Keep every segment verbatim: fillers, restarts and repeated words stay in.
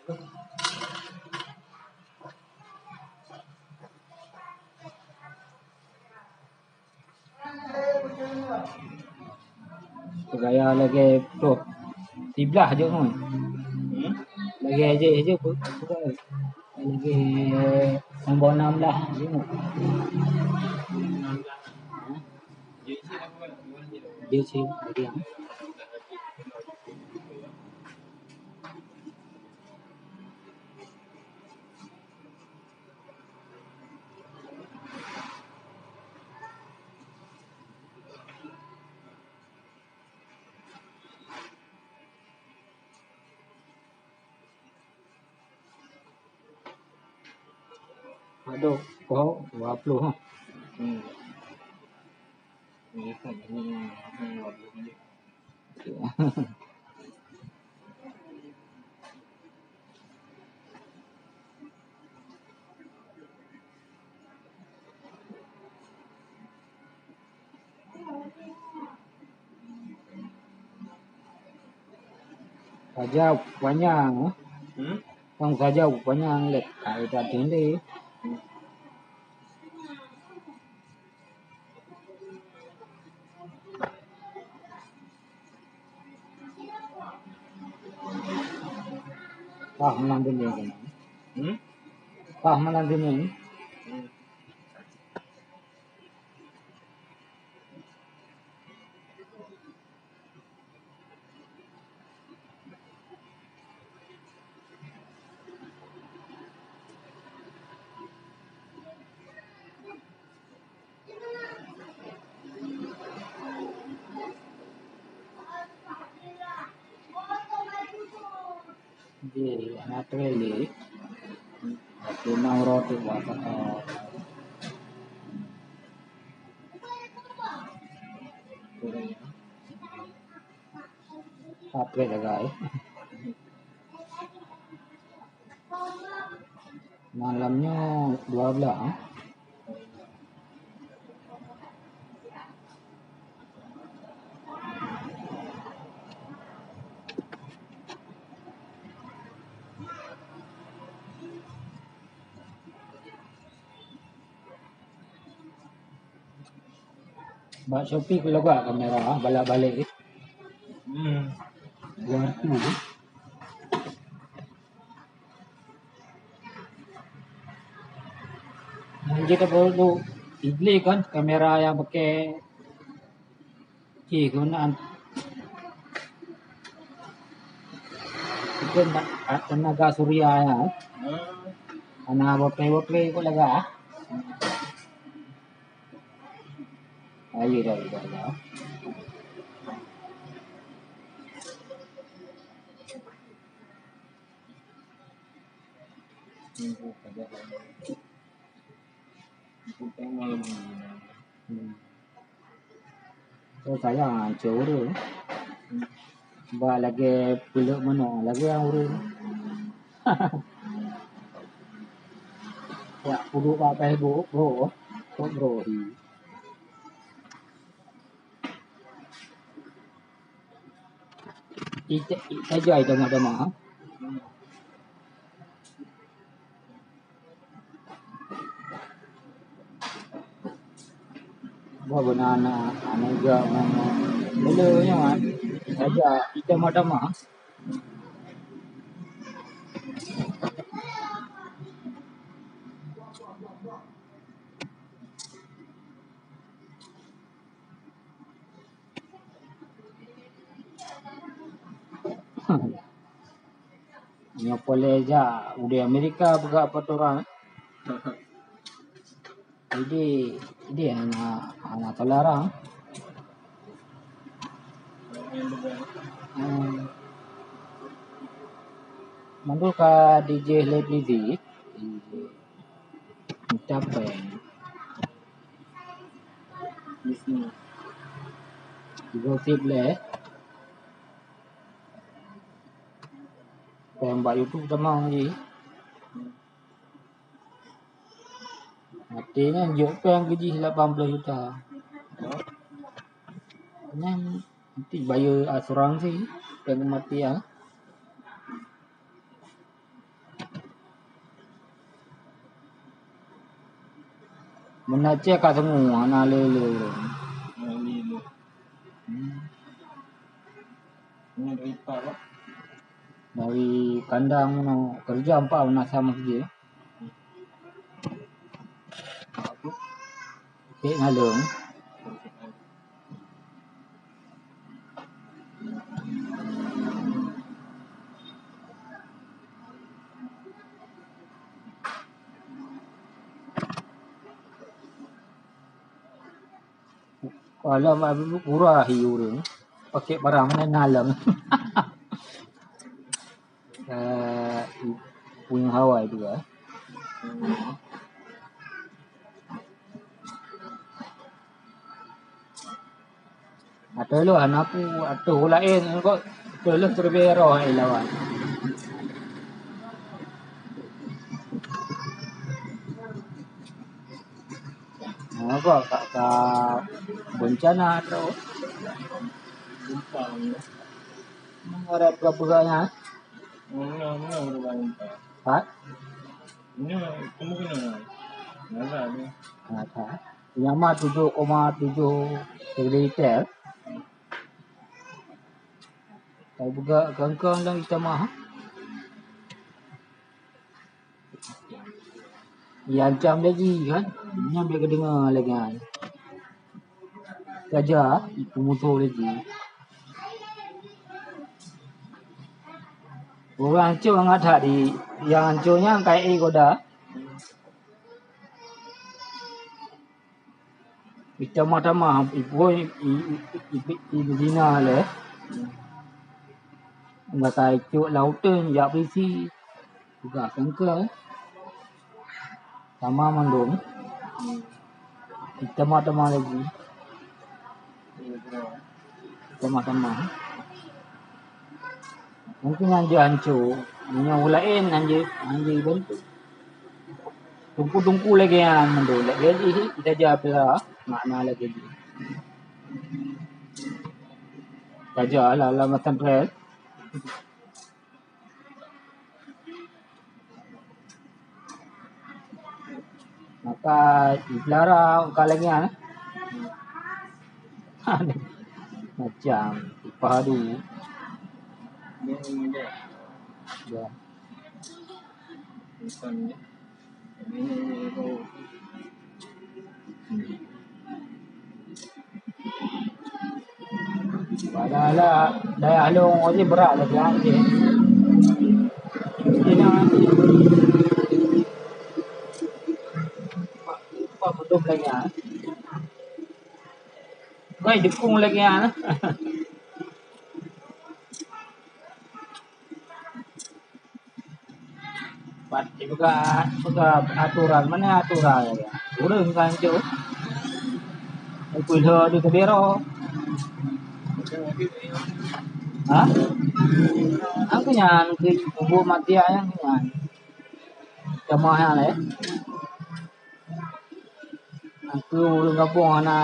Gaya lagèe tu. Siblah jok ngon. Hmm? Lagèe je je pu-, pu-, lagèe nombor enam belas jok. Je je lagi. Aduh, kok dua puluh, ha? Hmm. Ini kan, ini, ini dua puluh menit. Saja panyang, eh. Hmm? Tong saja panyang lé, kai tak tende. Pah meunan dunia kan. Hmm? Pah meunan dunia ni. Hmm. Ji, hana treli. Tapi nang roti buat apa? Patrick agak, eh. Malamnya dua belas, eh. Bak Shopee keulagak kamera, balak-balek. Hmm. Dua ratus. Mungkin perlu iblis kan kamera yang pakai. Cih, keunaan. Itu na-, tenaga surya ya. Ana baterai-baterai kok lega, ah. Ayo dah, dah, dah. Hmm. Oh, sayang, hancur ureueng. Bah lagèe peuleuk manok, lagèe nyang ureueng. Yak puduk bak Facebook, bro. Kok bro hi. Ita, ita jai dama-dama, ha? Wah, beuna aneuk, aneuk gak mana? Bela nyoe, ha? Ita jai, ita dama-dama, ha? Nyoe poleh jak udeb Amerika peugah peraturan. Jadi, jadi hana, hana toleran. Hmm. Mandum ka dijih lé polisi. Mencapai. Di sini. Tiga sip lé. Pèng bak YouTube sama lagi. Arti nyan jok pèng gaji lapan belas juta. Nyan nanti bayeue asuransi pèng kematian. Meunan cit ka teungoh hana lé-lé ureueng. Hmm. Ini dari Pak, Pak. Dari kandang meunoe, keureuja empat meunan sama saja. Pek naleueng. Kalau mak pura hi ureueng, pakai barang mana naleueng. Eh, punya hawa itu, eh. Atau lo hana pu, atau laén kok, atau lo terlebih roh ai lawan. Apa ka, ka bencana tu? Gempa ni. Ada peugah-peugah nya. Mana, mana gempa? Ha? Ini kemungkinan. Ada ni. Ada. Yang mah tujuh koma tujuh Richter. Kalau peugah kangkang dan kita mah. Iancam lagi kan. Nyan biar kedengar lagi kan. Saja, ibu musuh lagi. Orang Aceh ngat that di, yang Aceh nyan kai e goda. Itamah-tamah, ibu, i, i, i, i, i, zina le. Masa icuk lautan, jak berisi. Peugah sangka, eh. Sama mandum. Ditama-tama lagi. Tama-tama. Mungkin nyan jeuet hanco. Meunyoe ulèe nyan jeuet, nyan jeuet bantu. Tungku-tungku lagèe nyan mandum. Lagèe jih, kita aja pula makna lagèe jih. Saja lah, lah macam rel. Maka dipelara ka lagèe nyan. Macam ipadu. Ya. Padahai dayah lôn nyoe jih brat lagèe nyan jih. Jih nyan jih. Apa beutôi lagèe nyan? Gai dukung lagèe nyan. Pat ibuka, buka aturan, mana aturan ya? Ureueng kan tu. Peulo di keudero. Ha? Aku nyan, aku bubuet mati ayang nyan. Cuma hal eh. Aku ureueng gampông hana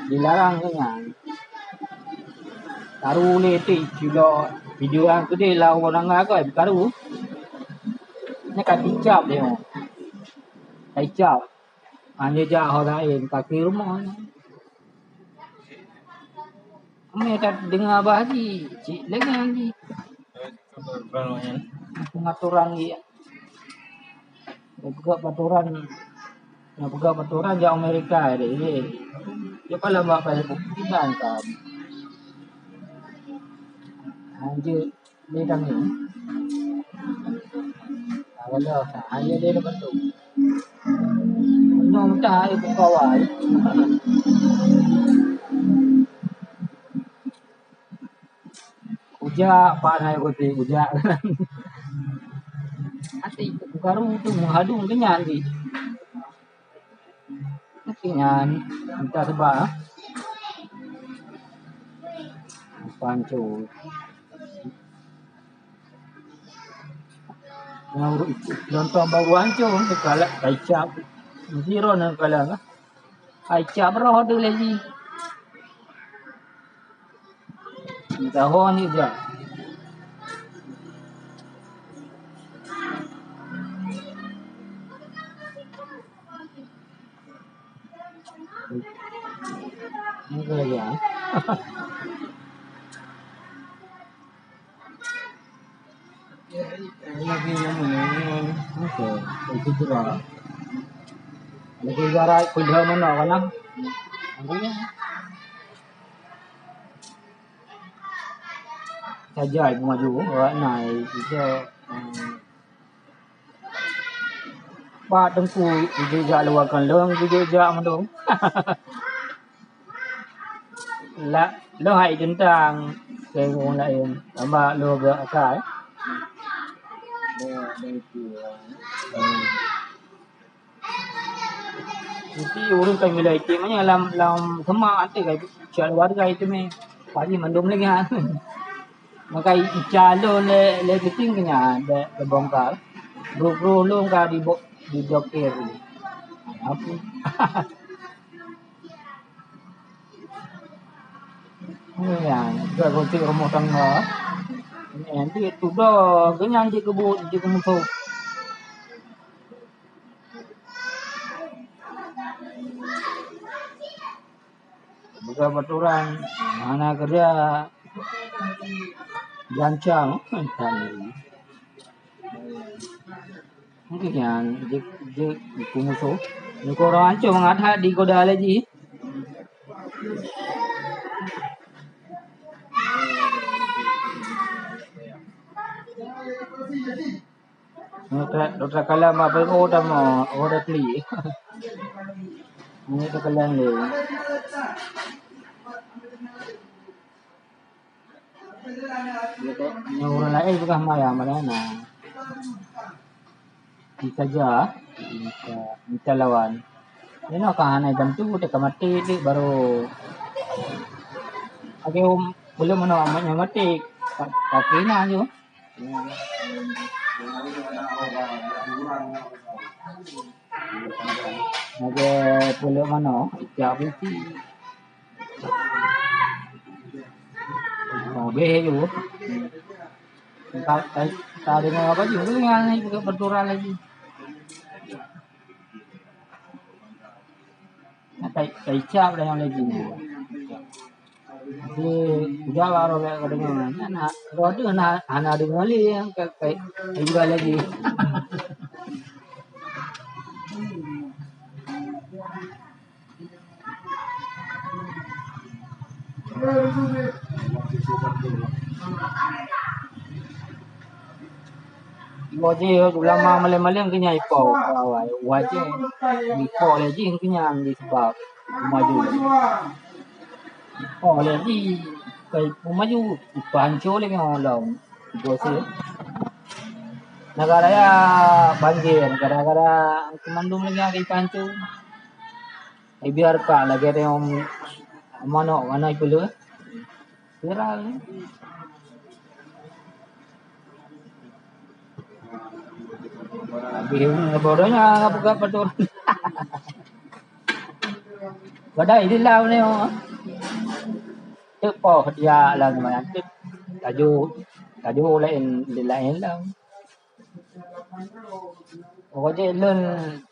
dilarang keu nyan. Karu lé ti culo video nyang keudeh lam rumah tangga koi karu. Nyan ka ticap dia. Ka ticap. Hana jak ho laén kaki rumah nyan. Amai that deungoe bah haji, cit lagèe nyan jih. Pengaturan dia. Dia peugah peraturan, dia peugah peraturan jak Amerika dia. Dia kalau buat Facebook, bukan kan. Lanjut. Ni kami. Kalau hanya dia dapat tu. Nong tak ibu kawan. Ujak, pak naik kote ujak. Asyik bukaru tu menghadung kenyang di. Mungkin nyan entah sebab ah. Panco. Nyontong baru hancô, kalak kaicap. Zero nan kalak ah. Kaicap roh tu lagi. Entah ho ni je. Lagi, ah. Lagi yang mana? Okey, itu surah. Lagi ibarat kuda mana kan, ah? Saja ibu maju, awak naik, kita, hmm, Pak Teungku, jijak luwa kon lôn, jijak mandum. Lah, lôn hai teuntang keu ureueng laén, sama lôn geuakai. Hmm. Jadi ureueng ka milai item nyan lam, lam semak até ka cak luwa ka item nyan. Pagi mandum lé nyan. Maka ica lôn lé, lé geuting keu nyan bèk teubongkar. Bru-bru lôn ka dibo-, diblokir. Apa? Nyan, ka gunting rumoh tangga. Nyan, dia tudoe, keu nyan jikeubu-, jikeumusoh. Bukan peraturan, hana kerja gancang. Mungkin nyan jeuet, jeuet peumusoh. Nyoe ureueng ancong mangat that digoda lé jih. Dokto, dokto kalam apa, oh, tamo, oh, dah klik. Ini tu kalam dia. Nyoe ureueng laén peugah maya, maya na. Bisa ja, bisa, bisa lawan. Inoe ka hana bantu, teuka maté dek baru. Oke, um, belum mana amat nyang maté. Tapi na je. Lagèe peuleuk manoe, ijak bisi. Oh, beh ju. Ta, ta, ta deungoe apa ju, nyan lagi peugah peraturan lagi. Nah, tai, tai cap dah nyang lagi ni. Tapi udah lah roh ka deungoe. Nah, nah, roh tu nah, hana deungoe lé, ka, ka, ka jual lagi. Wajéh ulama malém-malém keu nyan ipo awai. Wajéh ipo lé jih keu nyan di sebab maju. Ipo lé jih kai maju, ipanco lé nyoe lom. Ipo sih? Negara ya banjir, gara-gara kemandum lagi ada ipanco. Ibiar ka lagèe teuh manok hana ipeuleueh. Viral ni. Habis ni bodohnya buka patung. Padahai di lau ni, oh. Teuk poh dia lah lumayan teuk. Laju, laju laén, laén lau. Pokok jih lôn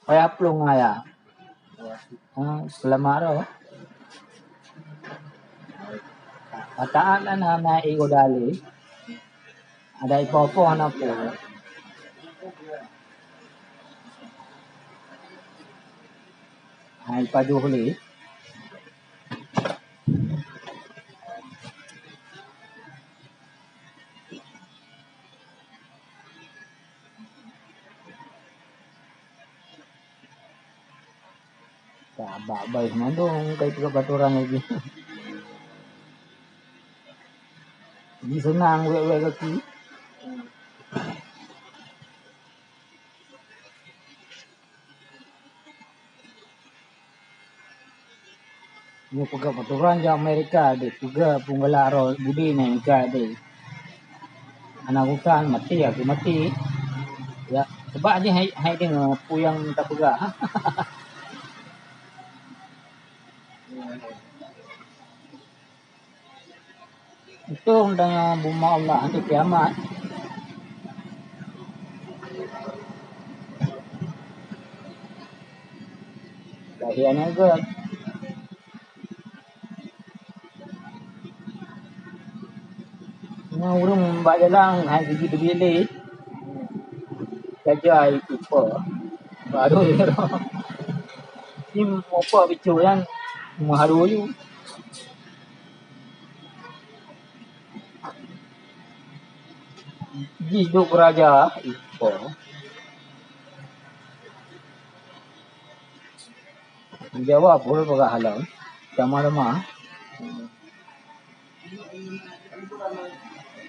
payah plueng ayah. Ha, seulamat roh. Taát lah na, na igoda lé. Ada ipo-po hana po. Hai pajoh lé. Ka bak baih mandum kai peugah bak ureueng lagi. Ji seunang wék-wék gaki. Nyoe peugah peraturan jak Amerika deh, peugah peunggala roh budi nyan Amerika deh. Hana urusan, maté aku maté. Ya, sebab jih hai, hai deungoe peue nyang tapeugah. Untông tanyoe bumoe Allah di kiamat. Lahé aneuëk geuh. Ngon ureueng bak jalan hai gigi teubiet lé. Saja ipe. Baru sim mupa bicu nyan meuharu yu. Jih duek raja ipe. Jaweueb peue peugah lom. Sama-sama.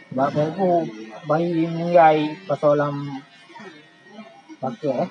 Bak buku bayi ninggai pasal lam pakai.